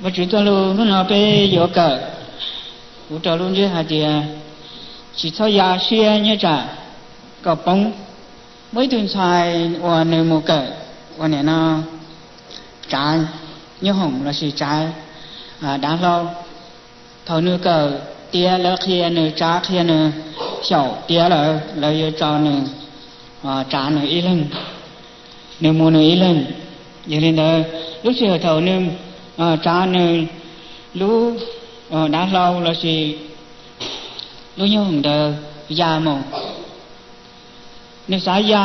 Vajtswv txoj lus hnub no peb yuav kawm, kuv rau lub ntsiab hais tias tsis txhob ya siab nyob tsam kom poob. Muaj ib tug ntxhais uas nws mus kawm uas nim no tsav nyooj hoom lossis tsav dav hlau. Thaum nws kawm tiav lawv qhia nws tsav qhia nws xyaum tiav lawm lawv yuav tso nws tsav nws ib leeg, nws mus nws ib leeg. Yog li ntawd lub sij hawm thaum nws tsav nws lub dav hlau lossis lub nyooj hoom ntawd ya mus, nws xav ya,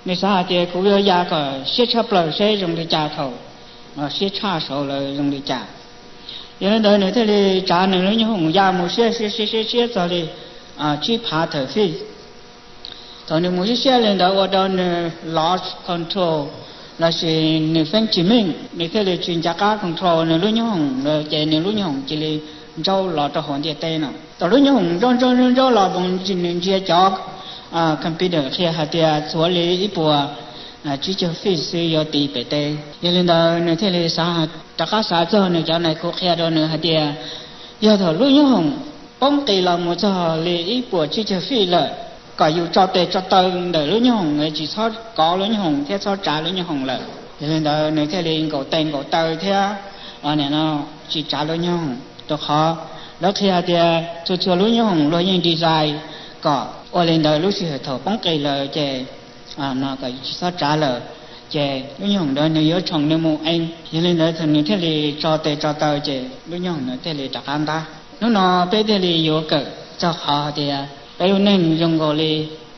nws xav hais tias kuv yuav ya kom siab tshaj plaws seb zoo li cas thaum siab tshaj saud lawm zoo li cas. Yog li ntawd nws thiaj li tsav nws lub nyooj hoom ya mus siab siab siab siab siab txog li tsib phav thirty feet. Thaum nws mus siab siab li ntawd ua rau nws lost control lossis nws feeb tsis meej, nws thiaj li tsis nco qab control nws lub nyooj hoom lawm ces nws lub nyooj hoom cia li ntsaub los rau hauv ntiaj teb no. Thaum lub nyooj hoom ntsaub ntsaub ntsaub los mus nws ntsia cov computer qhia hais tias txhuav li ib puas tsib caug feet xwb yuav tiv pem teb. Yog li ntawd nws thiaj li xav, rov qab xav txog nws cov nais khu qhia rau nws hais tias yog thaum lub nyooj hoom poob qis los mus txog li ib puas tsib caug feet lawm, kom yus tso tes tso taw ntawm lub nyooj hoom, tsis txhob kov lub nyooj hoom thiab txhob tsav lub nyooj hoom lawm. Yog li ntawd nws thiaj li nkaum tes nkaum taw thiab nim no tsis tsav lub nyooj hoom, rau qhov lawv qhia hais tias txhua txhua lub nyooj hoom luag yeej design kom ua li ntawd lub sij hawm thaum poob qis lawm ces no kom tsis txhob tsav lawm, ces lub nyooj hoom ntawd nws yuav tshoom nws mus eev. Yog li ntawd thaum nws thiaj li tso tes tso taw ces lub nyooj hoom ntawd thiaj li rov qab ntab. Hnub no peb thiaj li yuav kawm txog qhov hais tias peb lub neej zoo nkaus li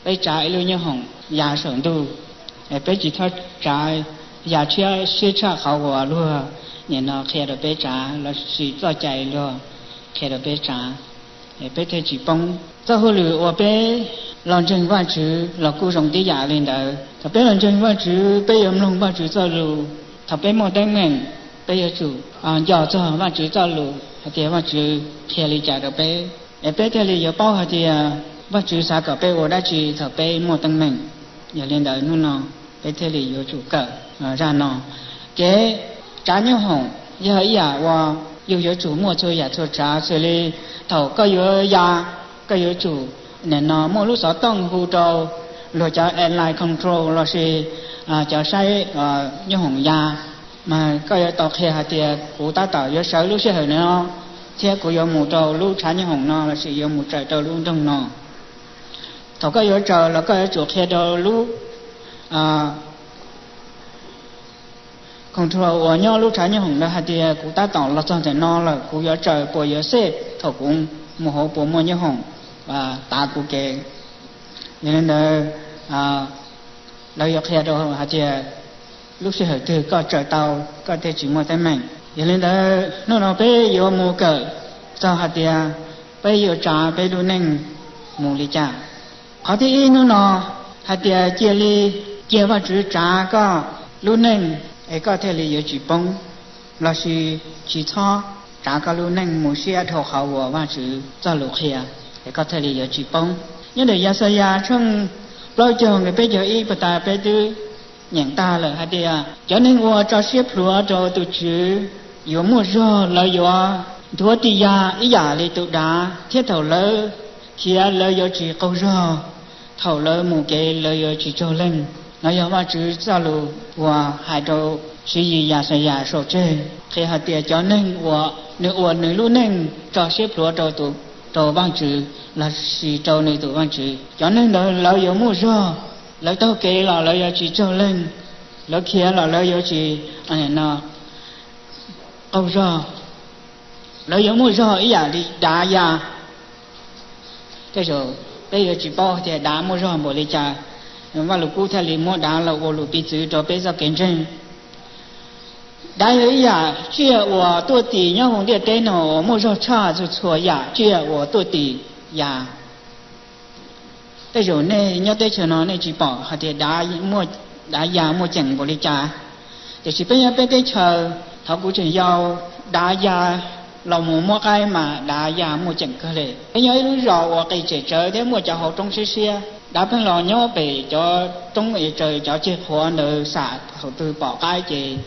peb tsav ib lub nyooj hoom ya saum ntuj, peb tsis txhob tsav ya tshiab siab tshaj qhov uas luag nim no qhia rau peb tsav lossis txoj cai luag qhia rau peb tsav, peb thiaj tsis poob. Txoj hauj lwm uas peb los ntseeg Vajtswv los kuj zoo tib yam li ntawd. Thaum peb los ntseeg Vajtswv peb yuav mloog Vajtswv txoj lus. Thaum peb muaj teeb meem peb yuav tsum nco txog Vajtswv txoj lus hais tias Vajtswv qhia li cas rau peb, es peb thiaj li yuav paub hais tias Vajtswv xav kom peb ua dab tsi thaum peb muaj teeb meem. Yog li ntawd hnub no peb thiaj li yuav tsum kawm zaj no. Kev tsav nyooj hoom yog ib yam uas yus yuav tsum muaj txhua yam txhua tsav xws li thaum koj yuav ya, koj yuav tsum nim no muaj lub xov tooj hu rau luag cov airline control lossis cov saib nyooj hoom ya, mas koj yuav tau qhia hais tias kuv tab tom yuav sawv lub sij hawm no thiab kuv yuav mus rau lub tshav nyooj hoom no lossis yuav mus tsaws rau lub nroog no. Thaum koj yuav tsaws los koj yuav tsum qhia rau lub control uas nyob lub tshav nyooj hoom ntawd hais tias kuv tab tom los txog ntawm no lawm, kuv yuav tsaws puas yuav safe thaum kuv mus hauv puas muaj nyooj hoom tav kuv kev. Yog li ntawd lawv yuav qhia rau hais tias lub sij hawm twg koj tsaws tau koj thiaj tsis muaj teeb meem. Yog li ntawd hnub no peb yuav mus kawm txog hais tias peb yuav tsav peb lub neej mus li cas. Qhov thib ib hnub no hais tias cia li cia Vajtswv tsav koj lub neej es koj thiaj li yuav tsis poob lossis tsis txhob tsav koj lub neej mus siab dhau qhov uas Vajtswv txoj lus qhia, es koj thiaj li yuav tsis poob. Nyob ntawm Yaxayas tshooj plaub caug nqe peb caug ib puag ta peb twb nyeem tag lawm hais tias cov neeg uas tso siab plhuav rau tus Tswv yuav muaj zog, lawv yuav nthuav ris ya ib yam li tus dav, thiab thaum lawv khiav lawv yuav tsis qaug zog, thaum lawv mus kev lawv yuav tsis tsaug leeg. No yog Vajtswv txoj lus uas hais rau Tswv Yim Yaxayas saum tseg qhia hais tias cov neeg uas nws ua nws lub neej tso siab plhuav rau tus, rau Vajtswv lossis rau nws tus Vajtswv, cov neeg ntawd lawv yuav muaj zog. Lawv taug kev los lawv yuav tsis tsaug leeg, lawv khiav los lawv yuav tsis no qaug zog, lawv yuav muaj zog ib yam li dav ya. Tej zaum peb yuav tsis paub tias dav muaj zog npaum li cas, Vaj Lug Kub thiaj li muab dav los ua lus piv txwv rau peb txoj kev ntseeg. Dav yog ib yam tsiaj uas tuaj tim nyob hauv ntiaj teb no uas muaj zog tshaj txhua txhua yam tsiaj uas tuaj tim ya. Tej zaum nej nyob teb chaws no nej tsis pom hais tias dav ya muaj ceem npaum li cas, tiam sis peb nyob peb teb chaws thaum kuv tseem yau, dav ya los mus muab qaib mas dav ya muaj ceem kawg li. Peb nyob ib lub zos uas qis tsem tsawv thiab muaj cov hauv roob siab siab, dav pheej los nyob pem cov roob es tsaws cov ceg qhuav ntawd xam thaum twg pom qaib ces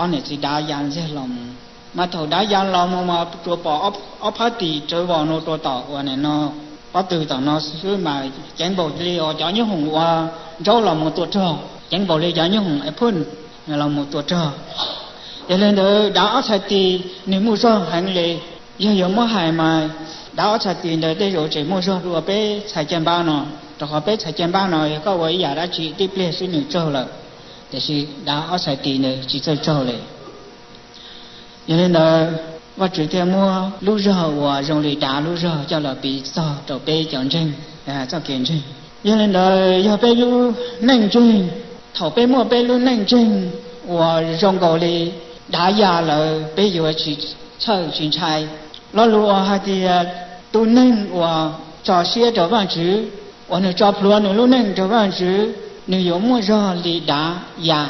ob niam txiv dav ya ntxiag los mus Mas thaum dav ya los mus mas tsuas pom ob phab tis tsawv vos no rau tom uas nim no pob tw tom no xwb mas ceev npaum li uas cov nyooj hoom uas nraub los mus tua rog, ceev npaum li cov nyooj hoom apple los mus tua rog. Yog li ntawd dav ob txhais tis nws muaj zog heev li. Yog yuav muab hais mas dav ob txhais tis ntawd tej zaum tseem muaj zog dua peb txhais caj npab no, rau qhov peb txhais caj npab no yog koj ua ib yam dab tsi tib pliag xwb nws tsaug lawm, tiam sis dav ob txhais tis ntawd tsis txawj tsaug li. Yog li ntawd, Vajtswv thiaj muab lub zog uas zoo li dav lub zog coj los piv txog rau peb cov ntseeg txoj kev ntseeg. Yog li ntawd, yog peb lub neej ntseeg, thaum peb muaj peb lub neej ntseeg uas zoo nkaus li dav ya lawm, peb yuav tsis txhawj tsis ntshai. Lo lus uas hais tias tus neeg uas tso siab rau Vajtswv, uas nws tso plhuav nws lub neej rau Vajtswv, nws yuav muaj zog li dav ya,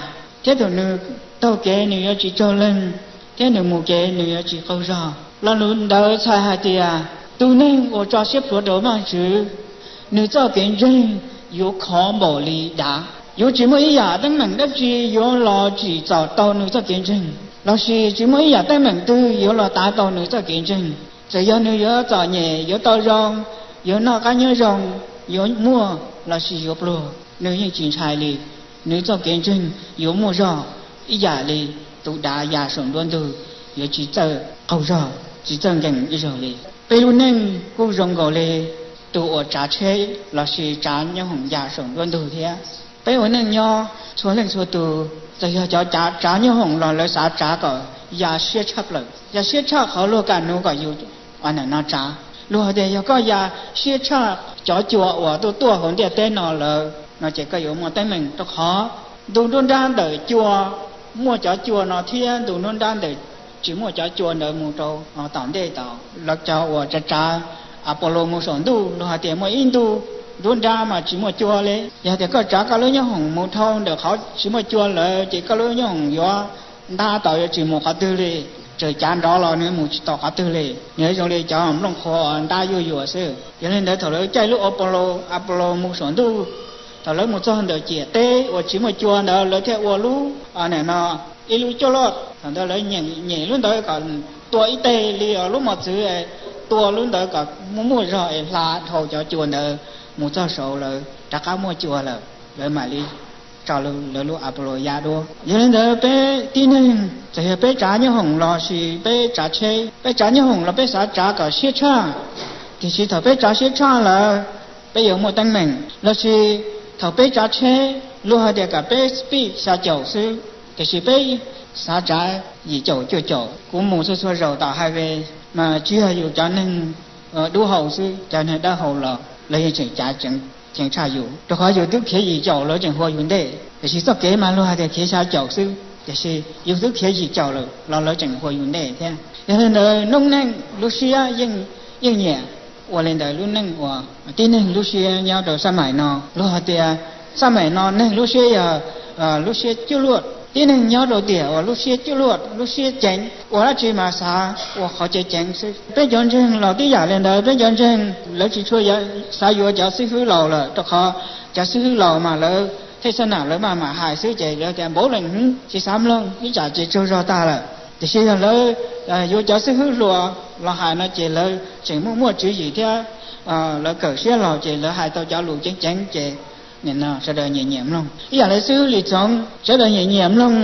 thiab thaum nws taug kev nws yuav tsis tsaug leeg, thiab nws mus kev nws yuav tsis qaug zog. Lo lus ntawd txhais hais tias tus neeg uas tso siab plhuav rau Vajtswv, nws txoj kev ntseeg yuav khov npaum li dav. Yuav tsis muaj ib yam teeb meem dab tsi yuav los tsim txom tau nws txoj kev ntseeg, lossis tsis muaj ib yam teeb meem twg yuav los tav tau nws txoj kev ntseeg. Txawm yog nws yuav txom nyem, yuav tau zoo, yuav noj qab nyob zoo, yuav muaj lossis yuav pluag, nws yeej tsis ntshai li. Nws txoj kev ntseeg yuav muaj zog ib yam li tus dav ya saum nruab ntug, yuav tsis txawj qaug zog, tsis txawj nkees ib zaug li. Peb lub neej kuj zoo nkaus li tus uas tsav tsheb lossis tsav nyob hoom ya saum nruab ntug thiab. Peb ua neej nyob txhua leej txhua tus, txawm yog cov tsav nyob hoom los lawv xav tsav kom ya siab tshaj plaws, ya siab tshaj qhov luag kam nws kom yus ua ntawm no tsav. Luag hais tias yog koj ya siab tshaj cov cua uas tuaj tuaj hauv ntiaj teb no lawm no ces koj yuav muaj teeb meem, rau qhov ntu nruab nrab ntawm cua muaj cov cua no thiab ntu nruab nrab ntawm tsis muaj cov cua ntawd mus rau tom ntej tom lawv cov uas tsav tsav Apollo mus saum ntuj, luag hais tias muaj ib ntu nruab nrab mas tsis muaj cua li. Yog tias koj tsav koj lub nyob hoom mus dhau ntawm qhov tsis muaj cua lawm ces koj lub nyob hoom yuav ntab tau yuav tsis mus qhov twg li. Txawm cav nrov los nws mus tsis tau qhov twg li, nws zoo li cov nplooj qhuav ntab yuj yuas xwb. Yog li ntawd thaum lawv caij lub Apollo, Apollo mus saum ntuj, thaum lawv mus txog ntawm ciam teb uas tsis muaj cua ntawd lawv thiaj ua lub, nim no, ib lub cuaj luaj. Thaum ntawd lawv nyem lub ntawd kom tua ib teg li lub mos txwv, tua lub ntawd kom muaj muaj zog es hla dhau cov cua ntawd mus txog saud lawv rov qab muaj cua lawm, lawv mam li tso lawv lub Apollo ya dua. Yog li ntawd peb tib neeg txawm yog peb tsav nyob hoom lossis peb tsav tsheb, peb tsav nyob hoom los peb xav tsav kom siab tshaj, tiam sis thaum peb tsav siab tshaj lawm, peb yuav muaj teeb meem. Lossis thaum peb tsav tsheb, luag hais tias kom peb speed xya caum xwb, tiam sis peb xav tsav yim caum cuaj caum. Kuv mus txhua txhua zaus tom highway mas tsis yog yus cov neeg dub hau xwb, cov neeg dawb hau los lawv yeej tseem cav ceev tshaj yus, rau qhov yus twb khiav yim caum lawv tseem hua yus ntej. Tiam sis txoj kev mas luag hais tias khiav xya caum xwb, tiam sis yus twb khiav yim caum lawm los lawv tseem hua yus ntej thiab. Yog li ntawd noob neej lub siab yeej nyiam ua li ntawd. Lub neej uas tib neeg lub siab nyob rau xab maim no, luag hais tias xab maim no neeg lub siab yog lub siab cuaj luaj. Tib neeg nyob rau tiam uas lub siab cuaj luaj, lub siab ceev, ua dab tsi mas xav ua qhov ceev ceev xwb. Peb cov ntseeg los tib yam li ntawd, peb cov ntseeg lawv tsis tshua xav yuav cov xib hwb laus lawm, rau qhov cov xib hwb laus mas lawv thej xab nam lawv maj mam hais xwb ces lawv tias npaum leej hwv tsis xav mloog, ib tsam ces tsaug zog tag lawm. Tiam sis yog lawv yuav cov xib hwb hluas los hais no ces lawv tseem muaj muaj tswv yim thiab lawv kawm siab laug ces lawv hais tau cov lus ceev ceev ces sawv daws nyiam nyiam mloog. Ib yam li xib hwb Lis Txoov sawv daws nyiam nyiam mloog,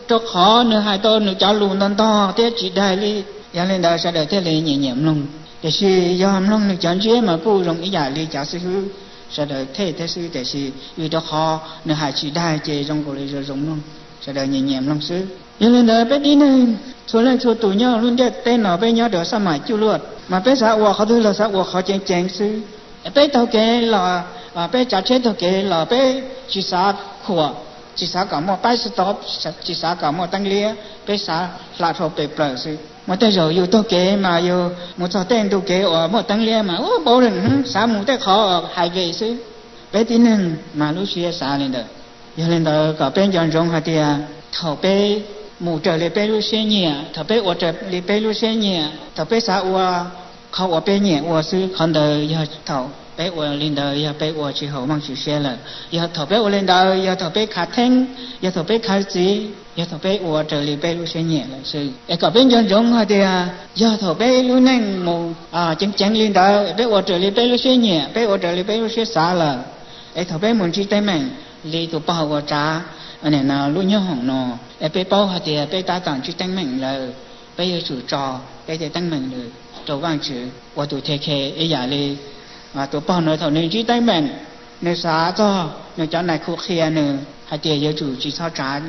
rau qhov nws hais tau nws cov lus ntog ntog thiab tsis daig li. Yog li ntawd sawv daws thiaj li nyiam nyiam mloog. Tiam sis yog mloog nws cov ntsiab mas kuj zoo ib yam li cov xib hwb sawv daws thej thiab xwb, tiam sis vim rau qhov nws hais tsis daig ces zoo nkaus li zoo zoo mloog, sawv daws nyiam nyiam mloog xwb. Yog li ntawd peb tib neeg txhua leej txhua tus nyob lub ntiaj teb no peb nyob rau xab maim cuaj luaj, mas peb xav ua qhov twg los xav ua qhov ceev ceev xwb. Peb taug kev los, peb tsav tsheb taug kev los peb tsis xav khuam, tsis xav kom muaj paib stop, tsis xav kom muaj teeb liab, peb xav hla dhau pes plaws xwb. Muaj tej zaum yus taug kev mas yus mus txog tej ntu kev uas muaj teeb liab mas ua npaum leej xav mus tej qhov highway xwb. Peb tib neeg mas lub siab xav li ntawd. Yog li ntawd kom peb nco ntsoov hais tias thaum peb mus raws li peb lub siab nyiam, thaum peb ua raws li peb lub siab nyiam, thaum peb xav ua qhov uas peb nyiam ua xwb, qhov ntawd yog thaum Peb ua li ntawd yog peb ua tsis haum Vajtswv siab lawm. Yog thaum peb ua li ntawd yog thaum peb khav theeb, yog thaum peb khav txiv, yog thaum peb ua raws li peb lub siab nyiam lawm xwb. Es kom peb nco ntsoov hais tias yog thaum peb lub neej mus ceev ceev li ntawd, peb ua raws li peb lub siab nyiam, peb ua raws li peb lub siab xav lawm, es thaum peb mus ntsib teeb meem li tus pog uas tsav lub nyooj hoom no, es peb paub hais tias peb tab tom ntsib teeb meem lawm, peb yuav tsum tso peb tej teeb meem rau Vajtswv ua tus the khe ib yam li tus pog no thaum nws ntsib teeb meem, nws xav txog nws cov nais khu qhia nws hais tias yuav tsum tsis txhob tsav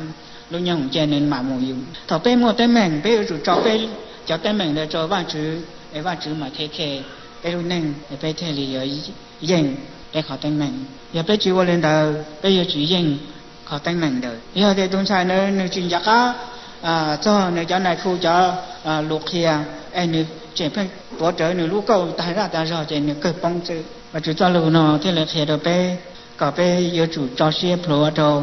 lub nyooj hoom, cia nws mam mus yus. Thaum peb muaj teeb meem peb yuav tsum tso peb cov teeb meem ntawd rau Vajtswv, es Vajtswv mam the khe peb lub neej, es peb thiaj li yuav yeej peb qhov teeb meem. Yog peb tsis ua li ntawd peb yuav tsis yeej qhov teeb meem ntawd. Yog tias tus ntxhais ntawd nws tsis nco qab txog nws cov nais khu cov lus qhia, es nws tseem pheej tuav rawv nws lub kauj tag zaj tag zog ces nws kawg poob xwb. Vajtswv txoj lus no thiaj li qhia rau peb kom peb yuav tsum tso siab plhuav rau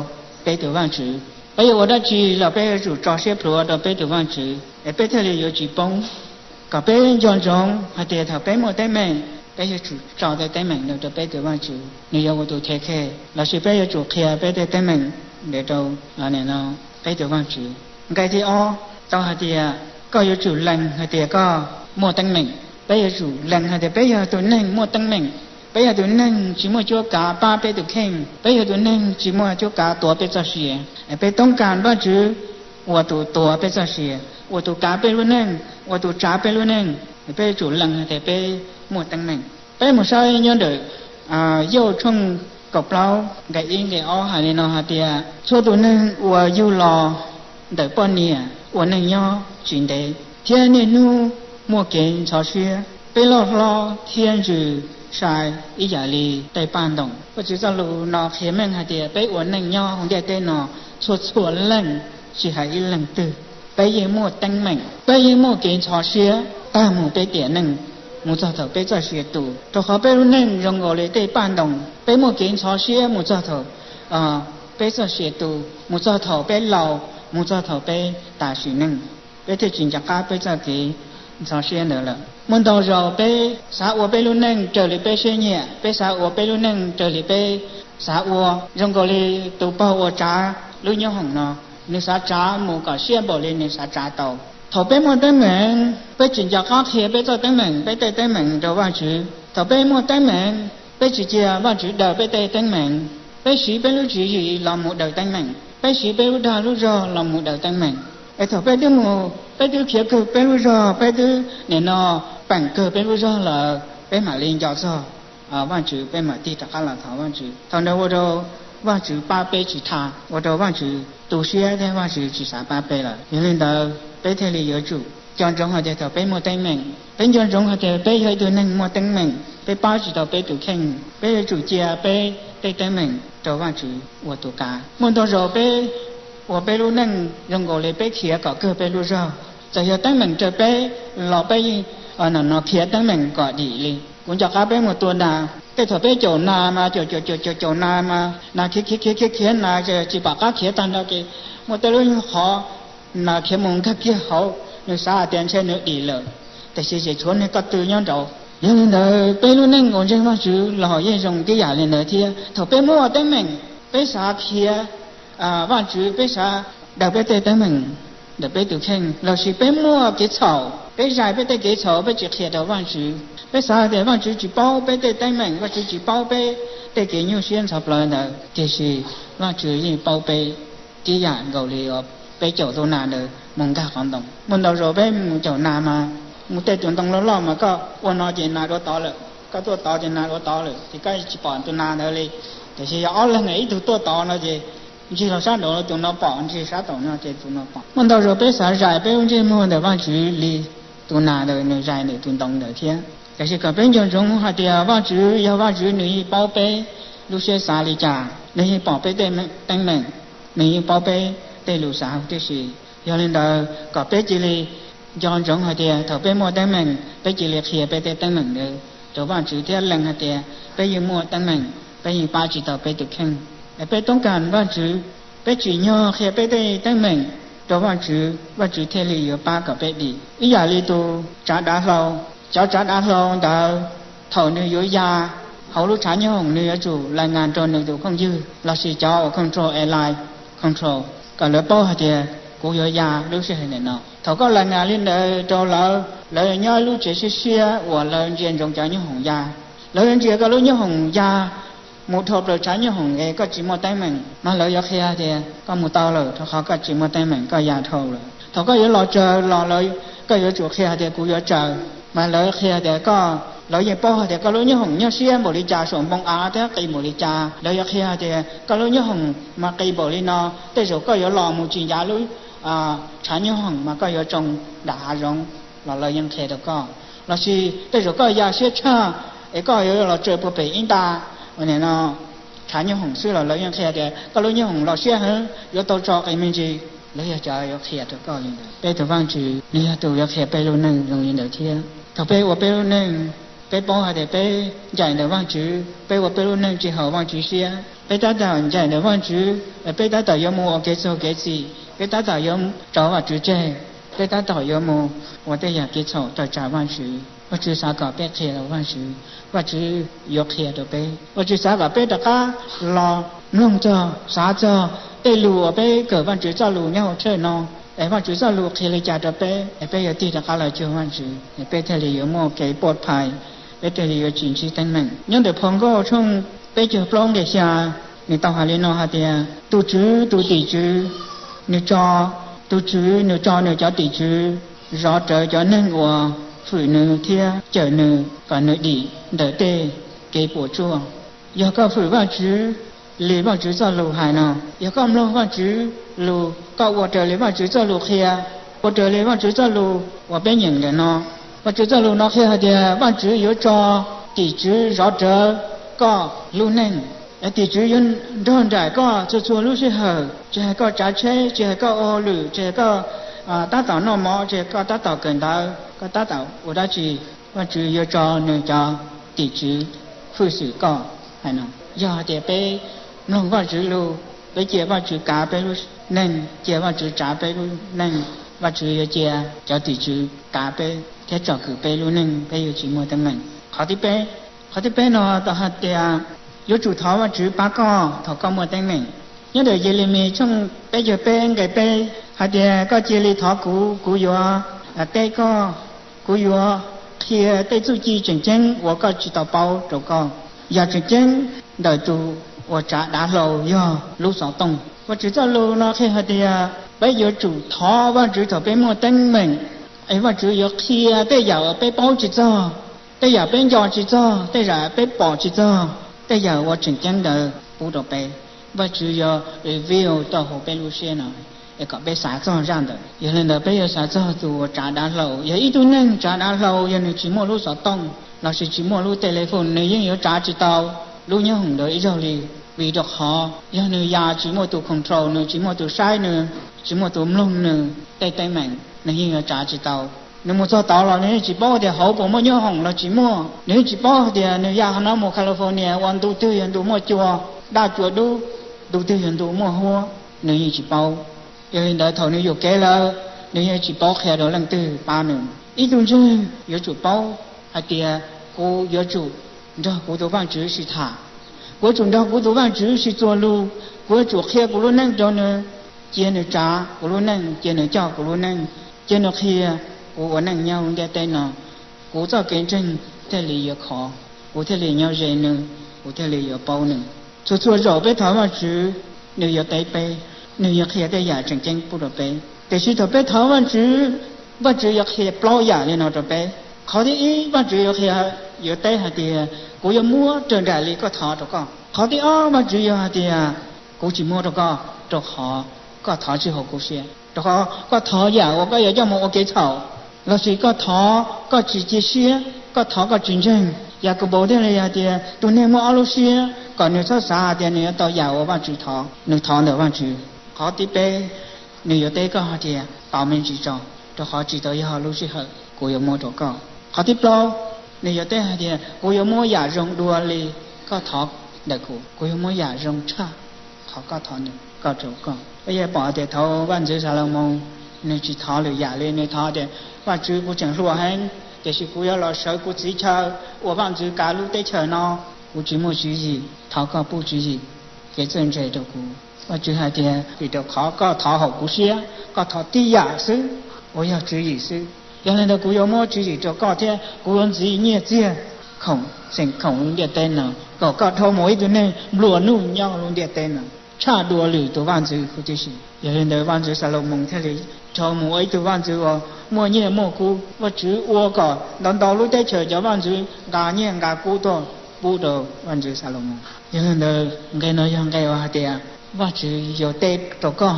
peb tus Vajtswv. Peb yuav ua dab tsi los peb yuav tsum tso siab plhuav rau peb tus Vajtswv es peb thiaj li yuav tsis poob. Kom peb nco ntsoov hais tias thaum peb muaj teeb meem, peb yuav tsum tso tej teeb meem ntawd rau peb tus Vajtswv, nws yuav ua tus the khe, lossis peb yuav tsum qhia peb tej teeb meem ntawd rau peb tus Vajtswv. Nqe thib ob tau hais tias koj yuav tsum lees hais tias koj muaj teeb meem. Peb yuav tsum lees hais tias peb yog tus neeg muaj teeb meem, peb yog tus neeg tsis muaj cuab kav pab peb tus kheej, peb yog tus neeg tsis muaj cuab kav tuav peb txoj sia. Peb toob kas Vajtswv ua tus tuav peb txoj sia, ua tus kav peb lub neej, ua tus tsav peb lub neej. Peb yuav tsum lees hais tias peb muaj teeb meem. Peb mus saib nyob ntawm Yauj tshooj kaum plaub nqe ib nqe ob hais li no hais tias txhua tus neeg uas yug los ntawm poj niam ua neej nyob tsis ntev thiab niaj hnub muaj kev ntxhov siab, peb loj hlob thiab ntsws sai ib yam li tej paj ntoos. Vajtswv txoj lus no qhia meej hais tias peb ua neej nyob hauv ntiaj teb no txhua txhua leej, tsis hais ib leeg twg, peb yeej muaj teeb meem, peb yeej muaj kev ntxhov siab tag mus peb tiam neej, mus txog thaum peb txoj sia tu. Rau qhov peb lub neej zoo nkaus li tej paj ntoos, peb muaj kev ntxhov siab mus txog thaum peb txoj sia tu, mus txog thaum peb laus, mus txog thaum peb tas sim neej, peb thiaj tsis nco qab peb txoj kev ntxhov siab ntawd lawm. Muaj ntau zaus peb xav ua peb lub neej raws li peb siab nyiam, peb xav ua peb lub neej raws li peb xav ua, zoo nkaus li tus pog uas tsav lub nyob hoom no, nws xav tsav mus kom siab npaum li nws xav tsav tau. Thaum peb muaj teeb meem, peb tsis nco qab qhia peb txoj teeb meem, peb tej teeb meem rau Vajtswv. Thaum peb muaj teeb meem, peb tsis cia Vajtswv daws peb tej teeb meem, peb siv peb lub tswv yim los mus daws teeb meem, peb siv peb lub dag lub zog los mus daws teeb meem. Es thaum peb twb mus, peb twb khiav kawg peb lub zog, peb twb nim no peem kawg peb lub zog lawm, peb mam li nco txog Vajtswv, peb mam tig rov qab los thov Vajtswv. Thaum ntawd ua rau Vajtswv pab peb tsis tau, ua rau Vajtswv tu siab thiab Vajtswv tsis xav pab peb lawm. Yog li ntawd peb thiaj li yuav tsum nco ntsoov hais tias thaum peb muaj teeb meem, peb nco ntsoov hais tias peb yog ib tug neeg muaj teeb meem, peb pab tsis tau peb tus kheej, peb yuav tsum cia peb tej teeb meem rau Vajtswv ua tus kav. Muaj ntau zaus peb ua peb lub neej zoo nkaus li peb khiav kom kawg peb lub zog. Txawm yog teeb meem raws peb los peb yeej no khiav teeb meem kom dim li. Kuv nco qab peb mus tua nas, tej thaum peb caum nas mas caum caum caum caum nas mas nas khiav khiav khiav khiav nas tsis pom qab khiav tag nrho ces muaj tej lub qhov nas khiav mus nkag kiag hauv, nws xav hais tias ntshe nws dim lawm, tiam sis ces tshuav niag ko tw nyob nraud. Yog li ntawd peb lub neej uas ntseeg Vajtswv los yeej zoo tib yam li ntawd thiab. Thaum peb muaj teeb meem, peb xav khiav Vajtswv, peb xav daws peb tej teeb meem ntawm peb tus kheej, lossis peb muaj kev txhaum, peb zais peb tej kev txhaum peb tsis qhia rau Vajtswv. Peb xav tias Vajtswv tsis paub peb tej teeb meem, Vajtswv tsis paub peb tej kev nyuaj siab ntxhov plawv ntawd, tiam sis Vajtswv yeej paub peb tib yam nkaus li uas peb caum tus nas ntawd mus nkag qhov ntoo. Muaj ntau zaus peb mus caum nas mas mus tej tus ntoo loj loj mas koj ua no ces nas dua tod lawm, koj tuaj tod ces nas dua tod lawm ces koj tsis pom tus nas ntawd li. Tiam sis yog ob leeg ib tug tuaj tod no ces ntsig los sab nraud tus no pom, ntsig sab tom no ces tus no pom. Muaj ntau zaus peb xav zais peb lub ntsej muag ntawm Vajtswv li tus nas ntawd nws zais ntawm tus ntoo ntawd thiab. Tiam sis kom peb nco ntsoov hais tias Vajtswv yog Vajtswv, nws yeej paub peb lub siab xav li cas, nws yeej pom peb tej teeb meem, nws yeej paub peb tej lus xav huv tib si. Yog li ntawd kom peb cia li nco ntsoov hais tias thaum peb muaj teeb meem peb cia li qhia peb tej teeb meem ntawd rau Vajtswv thiab lees hais tias peb yeej muaj teeb meem, peb yeej pab tsis tau peb tus kheej. Es peb toob kas Vajtswv, peb tsim nyog qhia peb tej teeb meem rau Vajtswv, Vajtswv thiaj li yuav pab kom peb dim. Ib yam li tus tsav dav hlau, cov tsav dav hlau ntawd thaum nws yuav ya hauv lub tshav nyooj hoom nws yuav tsum lais ngas rau nws tus phooj ywg lossis cov uas control airline control kom lawv paub hais tias kuv yuav ya lub sij hawm ntawm no. Thaum koj lais ngas li ntawd rau lawv, lawv yuav nyob lub tsev siab siab uas lawv ntsia ntsoov cov nyooj hoom ya. Lawv yuav ntsia koj lub nyooj hoom ya mus dhau plaws tshav nyooj hoom es koj tsis muaj teeb meem, mas lawv yuav qhia tias koj mus tau lawm rau qhov koj tsis muaj teeb meem, koj ya dhau lawm. Thaum koj yuav los tsaws los lawv, koj yuav tsum qhia tias kuv yuav tsaws, mas lawv qhia tias koj, lawv yeej paub hais tias koj lub nyooj hoom nyob siab npaum li cas, saum npoo av thiab qis npaum li cas. Lawv yuav qhia tias koj lub nyooj hoom mas qis npaum li no, tej zaum koj yuav los mus tsis ncav lub tshav nyooj hoom mas koj yuav tsoo nram hav zoov, los lawv yeej qhia rau koj. Lossis tej zaum koj ya siab tshaj es koj yuav los tsaws puag pem ib nta no tshav nyooj hoom xwb los lawv yeej qhia tias koj lub nyooj hoom los siab heev, yuav tau tso qis me ntsis. Lawv yog cov yuav qhia rau koj li ntawd. Peb tus Vajtswv nws yog tus yuav qhia peb lub neej zoo li ntawd thiab. Thaum peb ua peb lub neej, peb paub hais tias peb ncaim ntawm Vajtswv, peb ua peb lub neej tsis haum Vajtswv siab, peb tab tom ncaim ntawm Vajtswv, peb tab tom yuav mus ua kev txuag kev txim, peb tab tom yuav tso Vajtswv tseg, peb tab tom yuav mus ua tej yam kev txhaum tawm tsam Vajtswv. Vajtswv xav kom peb qhia rau Vajtswv, Vajtswv yuav qhia rau peb. Vajtswv xav kom peb rov qab los mloog txog, xav txog tej lus uas peb kawm Vajtswv txoj lus nyob hauv tshawj no, es Vajtswv txoj lus qhia li cas rau peb, es peb yuav tig rov qab los cuag Vajtswv, es peb thiaj li yuav muaj kev puaj phais, peb thiaj li yuav tsis ntsib teeb meem. Nyob ntawm phau Nkauj tshooj peb caug plaub nqe xya, nws tau hais li no hais tias tus Tswv tus tim tswv, nws tso, tus Tswv nws tso nws cov tim tswv zov rawv cov neeg uas hwm nws thiab cawm nws kom nws dim ntawm tej kev puas tsuaj. Yog koj hwm Vajtswv li Vajtswv txoj lus hais no, yog koj mloog Vajtswv lus, koj ua raws li Vajtswv txoj lus qhia, ua raws li Vajtswv txoj lus uas peb nyeem ntawm no, Vajtswv txoj lus no qhia hais tias Vajtswv yuav tso tim tswv zov rawv koj lub neej. Tim tswv yuav nrog nraim koj txhua txhua lub sij hawm, tsis hais koj tsav tsheb, tsis hais koj ua hauj lwm, tsis hais koj tab tom noj mov, tsis hais koj tab tom kawm ntawv, koj tab tom ua dab tsi, Vajtswv yuav tso nws cov tim tswv hwj xwm koj. Hais no, yog hais tias peb mloog Vajtswv lus, peb cia Vajtswv kav peb lub neej, cia Vajtswv tsav peb lub neej, Vajtswv yuav cia cov tim tswv kav peb thiab tsom kwm peb lub neej, peb yuav tsis muaj teeb meem. Qhov thib peb, qhov thib peb no tau hais tias yuav tsum thov Vajtswv pab koj thaum koj muaj teeb meem. Nyob ntawm Yelemis tshooj peb caug peb nqe peb hais tias koj cia li thov kuv, kuv yuav teb koj, kuv yuav qhia tej txuj ci tseem ceeb uas koj tsis tau paub rau koj. Yam tseem ceeb ntawm tus uas tsav dav hlau yog lub xov tooj. Vajtswv txoj lus no qhia hais tias peb yuav tsum thov Vajtswv thaum peb muaj teeb meem, es Vajtswv yuav qhia tej yam uas peb paub tsis txog, tej yam peb nco tsis txog, tej yam peb pom tsis txog, tej yam uas tseem ceeb ntawd pub rau peb. Vajtswv yuav reveal tau hauv peb lub siab no, es kom peb xav txog zaj ntawd. Yog li ntawd peb yuav xav txog tus uas tsav dav hlau. Yog ib tug neeg tsav dav hlau, yog nws tsis muaj lub xov tooj lossis tsis muaj lub telephone, nws yeej yuav tsav tsis tau lub nyob hoom ntawd ib zaug li. Vim rau qhov yog nws ya tsis muaj tus control, nws tsis muaj tus saib nws, tsis muaj tus mloog nws tej teeb meem, nws yeej yuav tsav tsis tau. Nws mus txog tod los nws yeej tsis paub tias hauv puas muaj nyob hoom los tsis muaj, nws yeej tsis paub tias nws ya qhov no mus California ua ntu twg yog ntu muaj cua, daj cua dub, ntu twg yog ntu muaj huab, nws yeej tsis paub. Yog li ntawd thaum nws yuam kev lawm, nws yeej tsis paub qhia rau leej twg pab nws. Ib tug ntseeg yuav tsum paub hais tias kuv yuav tsum nrog kuv tus Vajtswv sib tham, kuv yuav tsum nrog kuv tus Vajtswv sib txuas lus, kuv yuav tsum qhia kuv lub neej rau nws, cia nws tsav kuv lub neej, cia nws coj kuv lub neej, cia nws qhia kuv ua neej nyob ntiaj teb no, kuv txoj kev ntseeg thiaj li yuav khov, kuv thiaj li nyob ze nws, kuv thiaj li yuav paub nws. Txhua txhua zaus peb thov Vajtswv, nws yuav teb peb, nws yuav qhia tej yam tseem ceeb pub rau peb. Tiam sis thaum peb thov Vajtswv, Vajtswv yuav qhia plaub yam li no rau peb. Qhov thib ib, Vajtswv yuav qhia, yuav teb hais tias kuv yuav muab raws nraim li koj thov rau koj. Qhov thib ob, Vajtswv yuav hais tias kuv tsis muab rau koj, rau qhov koj thov tsis haum kuv siab, rau qhov koj thov yam uas koj yuav coj mus ua kev txhaum, lossis koj thov koj tsis cia siab, koj thov koj tsis ntseeg. Yakaunpaus thiaj li hais tias tus neeg muaj ob lub siab kom nws txhob xav hais tias nws yuav tau yam uas Vajtswv thov, nws thov ntawm Vajtswv. Qhov thib peb, nws yuav teb koj hais tias tos me ntsis tso, rau qhov tsis tau yog lub sij hawm, kuv yuav muab rau koj. Qhov thib plaub, nws yuav teb hais tias kuv yuav muab yam zoo dua li koj thov ntawm kuv, kuv yuav muab yam zoo tshaj qhov koj thov ntawm koj rau koj. Peb yuav pom tias thaum vaj ntxwv Xalumoos nws tsis thov lwm yam li, nws thov tias Vajtswv, kuv tseem hluas heev, tiam sis kuv yuav los sawv kuv txhim chaw ua vaj ntxwv kav lub teb chaws no. Kuv tsis muaj tswv yim, thov koj pub tswv yim kev txawj ntse rau kuv. Vajtswv hais tias, vim rau qhov koj thov haum kuv siab, koj thov tib yam xwb uas yog tswv yim xwb. Yog li ntawd kuv yuav muab tswv yim rau koj thiab kuv yuav ntxiv nyiaj txiag khoom, xeem khoom lub ntiaj teb no, kom koj dhau mus ib tug neeg nplua nuj nyob lub ntiaj teb no tshaj dua lwm tus vaj ntxwv huv tib si. Yog li ntawd vaj ntxwv Xalumoos thiaj li dhau mus ua ib tug vaj ntxwv uas muaj nyiaj muaj kub. Vajtswv ua kom ntau ntau lub teb chaws cov vaj ntxwv nqa nyiaj nqa kub tuaj pub rau vaj ntxwv Xalumoos. Yog li ntawd nqe no yog nqe uas hais tias Vajtswv yuav teb rau koj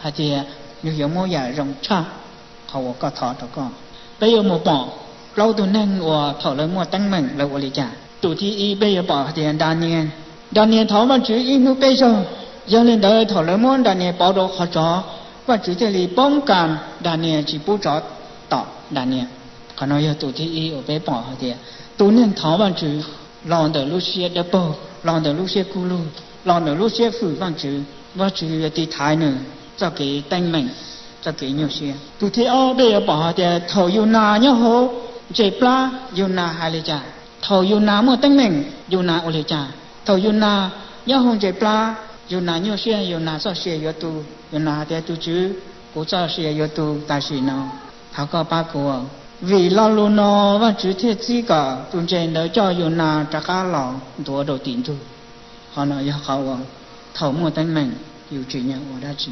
hais tias nws yuav muab yam zoo tshaj qhov uas koj thov rau koj. Peb yuav mus pom plaub tug neeg uas thaum lawv muaj teeb meem lawv ua li cas. Tus thib ib peb yuav pom hais tias Daniel. Daniel thov Vajtswv ib hnub peb zaug. Yog li ntawd thaum lawv muab Daniel pauv rau qhov tsov, Vajtswv thiaj li poob kas Daniel tsis pub tsov tom Daniel. Qhov no yog tus thib ib uas peb pom hais tias tus neeg thov Vajtswv los ntawm lub siab dawb paug, los ntawm lub siab kub lug, los ntawm lub siab hwm Vajtswv, Vajtswv yuav tiv thaiv nws txoj kev teeb meem, txoj kev nyuaj siab. Tus thib ob peb yuav pom hais tias thaum Yus Nas nyob hauv ntses plab, Yus Nas hais li cas? Thaum Yus Nas muaj teeb meem, Yus Nas ua li cas? Thaum Yus Nas nyob hauv ntses plab, Yus Nas nyuaj siab, Yus Nas txoj sia yuav tu. Yus Nas hais tias, Tus Tswv, kuv txoj sia yuav tu tam sim no, thov koj pab kuv. Vim lo lus no Vajtswv thiaj txib kom tus ntses ntawd coj Yus Nas rov qab los ntuav rau tim ntug. Qhov no yog qhov uas thaum muaj teeb meem yus tsim nyog ua dab tsi.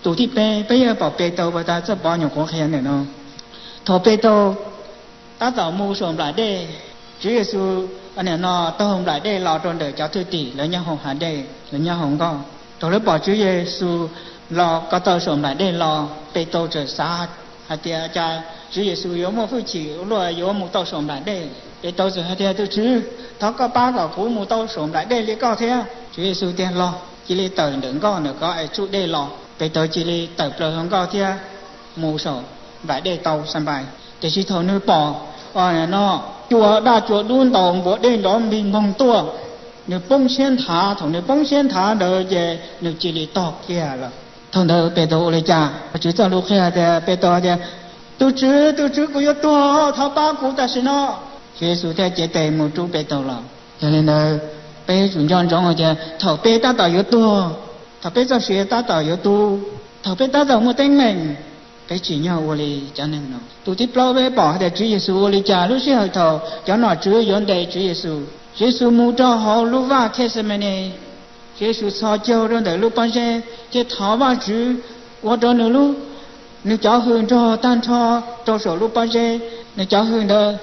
Tus thib peb, peb yuav pom Petus uas tas txoj pov nyuam qhuav qhia ntawm no. Thaum Petus tab tom mus saum nplaim dej, Tswv Yexus nim no taug nplaim dej los rau ntawm cov thwj tim lawv nyob hauv hav dej, lawv nyob hauv nkoj. Thaum lawv pom Tswv Yexus los ko taw saum nplaim dej los, Petus txawm xav hais tias cas Tswv Yexus yuav muaj hwj chim luaj yuav mus tau saum nplaim dej. Petus txawm hais tias, Tus Tswv, thov koj pab kom kuv mus tau saum nplaim dej li koj thiab. Tswv Yexus tias, Los, cia li tawm ntawm nkoj ntawm koj es tsuj dej los. Petus cia li tawm plaws hauv nkoj thiab mus saum nplaim dej tau xa npais. Tiam sis thaum nws pom no cua daj cua dub ntaus npuas dej nrov npig npoog tuaj, nws poob siab nthav. Thaum nws poob siab nthav ntawd ces nws cia li tog kiag lawm. Thaum ntawd Petus ua li cas? Vajtswv txoj lus qhia tias, Petus tias, Tus Tswv, tus Tswv, kuv yuav tuag, thov pab kuv tam sim no. Tswv Yexus thiaj cev tes mus rub Petus los. Yog li ntawd, peb yuav tsum nco ntsoov hais tias thaum peb tab tom yuav tuag, thaum peb txoj sia tab tom yuav tu, thaum peb tab tom muaj teeb meem, peb tsim nyog ua li cov neeg no. Tus thib plaub peb pom hais tias Tswv Yexus ua li cas lub sij hawm thaum cov nom tswv yuav ntes Tswv Yexus. Tswv Yexus mus rau hauv lub vaj Khexemanes, Tswv Yexus txhos caug rau ntawm lub pob zeb thiab thov Vajtswv ua rau nws lub, nws cov hws nrog tag nrho rau saum lub pob zeb. Nws cov hws ntawd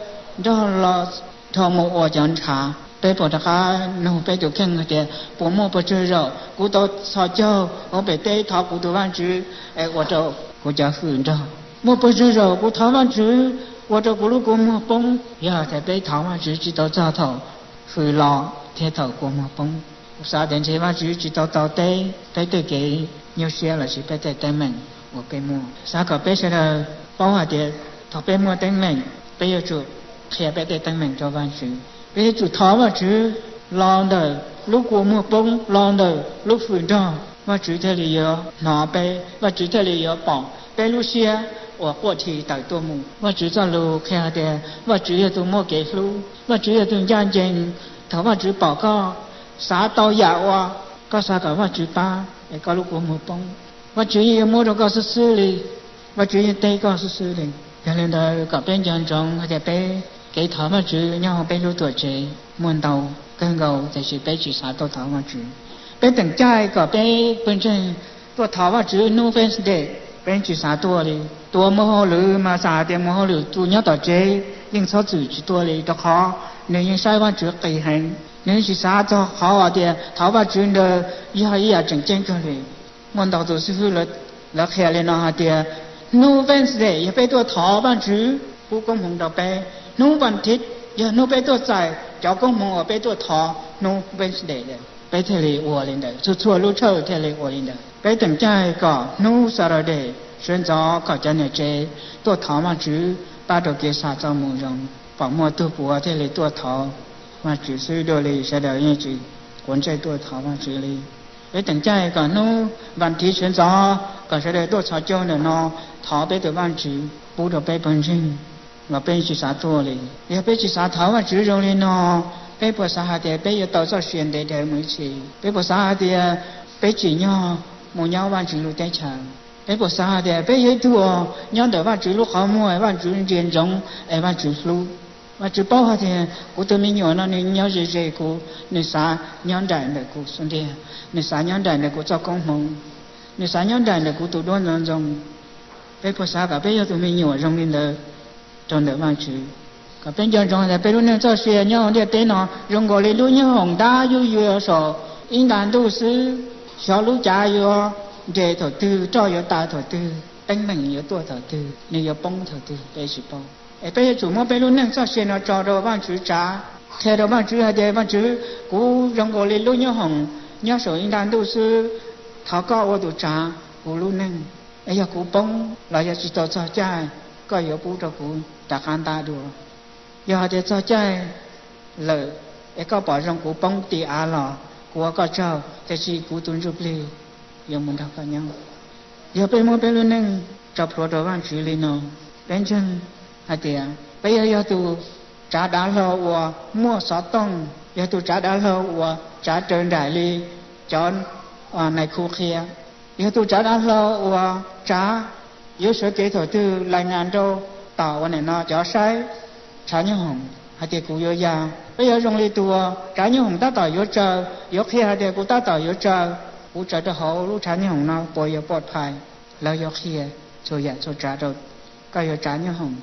nrog los dhau mus ua cov ntshav. Peb puas rov qab nug peb tus kheej hais tias, Puas muaj puas tsawg zaum kuv tau txhos caug hauv pem teb thov kuv tus Vajtswv es ua rau kuv cov hws nrog? Muaj puas tsawg zaum kuv thov Vajtswv ua rau kuv lub kua muag poob? Yog tias peb thov Vajtswv tsis tau txog thaum hws los thiab thaum kua muag poob, kuv xav tias ntshe Vajtswv tsis tau tau teb peb tej kev nyuaj siab lossis peb tej teeb meem uas peb muaj. Xav kom peb sawv daws paub hais tias thaum peb muaj teeb meem, peb yuav tsum qhia peb tej teeb meem rau Vajtswv. Peb yuav tsum thov Vajtswv los ntawm lub kua muag poob, los ntawm lub hws nrog, Vajtswv thiaj li yuav hnov peb, Vajtswv thiaj li yuav pom peb lub siab uas quaj thi tawm tuaj mus. Vajtswv txoj lus qhia hais tias Vajtswv yog tus muaj kev hlub, Vajtswv yog tus ncaj ncees. Thaum Vajtswv pom koj xav tau yam uas koj xav kom Vajtswv pab es koj lub kua muag poob, Vajtswv yeej yuav muab rau koj xwb xwb li, Vajtswv yeej teb koj xwb xwb li. Yog li ntawd kom peb nco ntsoov hais tias peb kev thov Vajtswv nyob hauv peb lub tuam tsev muaj ntau kawg nkaus, tiam sis peb tsis xav tuaj thov Vajtswv. Peb teem caij kom peb pawg ntseeg tuaj thov Vajtswv hnub Wednesday, peb tsis xav tuaj li. Tus uas muaj hauj lwm mas xav tias muaj hauj lwm, tus nyob tom tsev yeej txhob txwm tsis tuaj li, rau qhov nws yeej saib Vajtswv qis heev, nws yeej tsis xav txog qhov uas tias thov Vajtswv ntawd yog ib yam tseem ceeb kawg li. Muaj ntau tus xib hwb lawv qhia li no hais tias hnub Wednesday yog peb tuaj thov Vajtswv pub koob hmoov rau peb, hnub vas thiv yog hnub peb tuaj txais cov koob hmoov uas peb tuaj thov hnub Wednesday. Peb thiaj li ua li ntawd, txhua txhua lub church thiaj li ua li ntawd. Peb teem caij kom hnub Saturday sawv ntxov kom cov niam tsev tuaj thov Vajtswv pab rau kev xa txoj moo zoo, pom muaj tug puav thiaj li tuaj thov Vajtswv xwb, dua li sawv daws yeej tsis quav ntsej tuaj thov Vajtswv li. Peb teem caij kom hnub vas thiv sawv ntxov kom sawv daws tuaj txhos caug ntawm no thov peb tus Vajtswv pub rau peb pawg ntseeg, los peb tsis xav tuaj li. Yog peb tsis xav thov Vajtswv zoo li no, Peb puas xav hais tias peb yuav tau txoj sia ntev dhawv mus ib txhis? Peb puas xav hais tias peb tsim nyog mus nyob Vajtswv lub teb chaws? Peb puas xav hais tias peb yog ib tug uas nyob ntawm Vajtswv lub qhov muag, Vajtswv ntsia ntsoov es Vajtswv hlub? Vajtswv paub hais tias kuv tus me nyuam no nws nyob ze ze kuv, nws xav nyob nraim ntawm kuv xub ntiag, nws xav nyob nraim ntawm kuv txoj koob hmoov, nws xav nyob nraim ntawm kuv tus duab ntxoov ntxoo. Peb puas xav kom peb yog tus me nyuam zoo li ntawd rau ntawm Vajtswv? Kom peb nco ntsoov tias peb lub neej txoj sia nyob hauv ntiaj teb no zoo nkaus li lub nyooj hoom ntab yuj yuav saum ib nta ntuj xwb. Xyov lub cav yuav nres thaum twg, roj yuav tas thaum twg, teeb meem yuav tuaj thaum twg, nws yuav poob thaum twg peb tsis paub. Es peb yuav tsum muab peb lub neej txoj sia no tso rau Vajtswv tsav, qhia rau Vajtswv hais tias, Vajtswv, kuv zoo nkaus li lub nyooj hoom nyob saum ib nta ntuj xwb. Thov koj ua tus tsav kuv lub neej, es yog kuv poob los yog tsis tau txog caij, koj yuav pub rau kuv rov qab ntab dua. Yog hais tias txog caij lawm es koj pom zoo kuv poob ti av los kuv ua koj tsaug, tiam sis kuv tus ntsuj plig yuav mus nrog koj nyob. Yog peb muab peb lub neej tso plhuav rau Vajtswv li no, peb ntseeg hais tias peb yog, yog tus tsav dav hlau uas muaj xov tooj, yog tus tsav dav hlau uas tsav raws nraim li cov nais khu qhia, yog tus tsav dav hlau uas tsav yuav sawv kev thaum twg lais nas nrau tom ua nim no cov saib tshav nyooj hoom hais tias kuv yuav ya. Peb yuav zoo li tus uas tshav nyooj hoom tab tom yuav tsaws, yuav qhia hais tias kuv tab tom yuav tsaws, kuv tsaws rau hauv lub tshav nyooj hoom no puas yuav pov phais? Lawv yuav qhia txhua yam txhua tsav rau koj, yuav tsav nyooj hoom,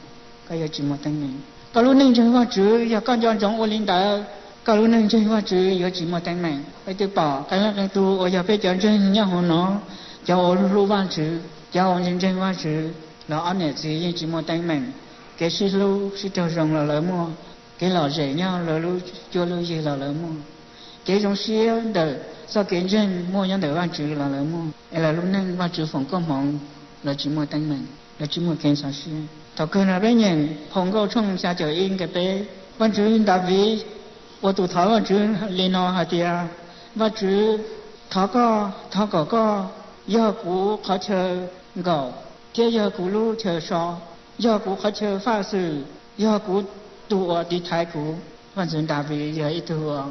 koj yuav tsis muaj teeb meem. Koj lub neej ntseeg Vajtswv, yog koj nco ntsoov ua li ntawd, koj lub neej ntseeg Vajtswv yuav tsis muaj teeb meem. Peb twb pom qee leej qee tug uas yog peb cov ntseeg nyob hauv no, cov uas hlub Vajtswv, cov uas ntseeg Vajtswv, los ob niam txiv yeej tsis muaj teeb meem. Kev sib hlub sib raug zoo los lawv muaj, kev lom zem nyob lawv lub cuab lub yig los lawv muaj, kev zoo siab ntawm txoj kev ntseeg muaj nyob ntawm Vajtswv los lawv muaj, es lawv lub neej Vajtswv foom koob hmoov, lawv tsis muaj teeb meem, lawv tsis muaj kev ntxhov siab. Thaum kawg no peb nyeem phau Nkauj tshooj xya caum ib nqe peb, Vajtswv Daviv ua tus thov Vajtswv li no hais tias, Vajtswv, thov koj, thov kom koj yog kuv qhov chaw nkaum thiab yog kuv lub chaw so, yog kuv qhov chaw faj xwm, yog kuv tus uas tiv thaiv kuv. Vaj ntxwv Daviv yog ib tug uas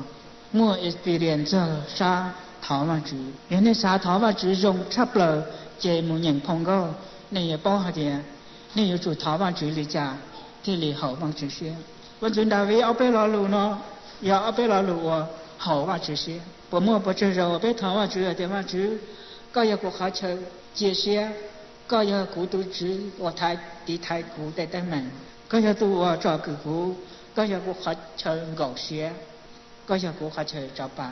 muaj experience txog sab thov Vajtswv. Yog nej xav thov Vajtswv zoo tshaj plaws, ces mus nyeem phau Nkauj, nej yuav paub hais tias nej yuav tsum thov Vajtswv li cas thiaj li haum Vajtswv siab. Vaj ntxwv Daviv ob peb lo lus no yog ob peb lo lus uas haum Vajtswv siab. Puas muaj puas tsawg zaus uas peb thov Vajtswv hais tias, Vajtswv, koj yog kuv qhov chaw cia siab, koj yog kuv tus Tswv uas tiv thaiv kuv tej teeb meem, koj yog tus uas tsom kwm kuv, koj yog kuv qhov chaw nkaum siab, koj yog kuv qhov chaw tso pa.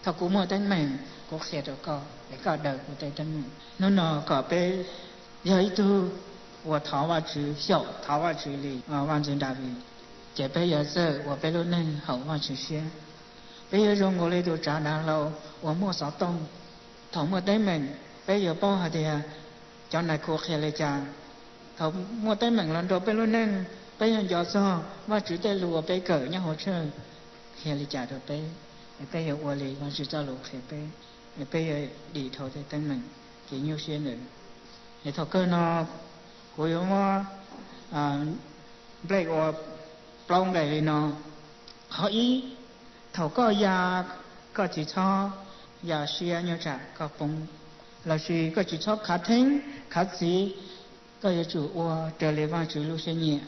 Thaum kuv muaj teeb meem, kuv qhia rau koj es koj daws kuv tej teeb meem. Hnub no kom peb yog ib tug uas thov Vajtswv, xyaum thov Vajtswv li Vaj ntxwv Daviv, ces peb yuav txawj ua peb lub neej haum Vajtswv siab. Peb yuav zoo nkaus li tus tsav dav hlau uas muaj xov tooj. Thaum muaj teeb meem, peb yuav paub hais tias cov nais khu qhia li cas. Thaum muaj teeb meem los nrog peb lub neej, peb yuav nco txog Vajtswv tej lus uas peb kawm nyob hauv tshawj qhia li cas rau peb, es peb yuav ua li Vajtswv txoj lus qhia peb, es peb yuav dim dhau tej teeb meem kev nyuaj siab ntawd. Es thaum kawg no kuv yuav muab nplej ua plaub nqe li no. Qhov ib, thaum koj ya, koj tsis txhob ya siab nyuaj tsam koj poob, lossis koj tsis txhob khav theeb khav txiv, koj yuav tsum ua raws li Vajtswv lub siab nyiam.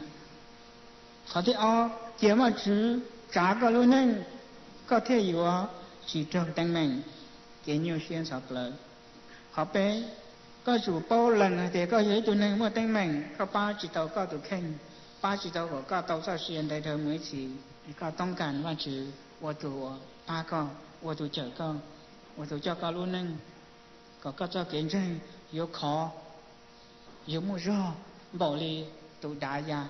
Qhov thib ob, cia Vajtswv tsav koj lub neej, koj thiaj yuav tsis raug teeb meem kev nyuaj siab ntxhov plawv. Qhov peb, koj tsum paub lees hais tias koj yog ib tug neeg muaj teeb meem, koj pab tsis tau koj tus kheej, pab tsis tau kom koj tau txoj sia ntev dhawv mus ib txhis. Koj toob kas Vajtswv ua tus uas pab koj, ua tus cawm koj, ua tus coj koj lub neej kom koj txoj kev ntseeg yuav khov, yuav muaj zog npaum li tus dav ya.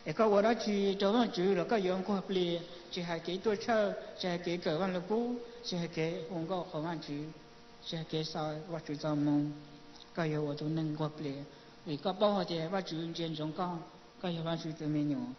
Es koj ua dab tsi rau Vajtswv los koj yuav nquag plias, tsis hais kev tuaj tshawj, tsis hais kev kawm Vaj Lug Kub, tsis hais kev hu nkauj qhuas Vajtswv, tsis hais kev xa Vajtswv txoj moo, koj yuav ua tus neeg nquag plias, vim koj paub hais tias Vajtswv ntsia ntsoov koj, koj yog Vajtswv tus me nyuam.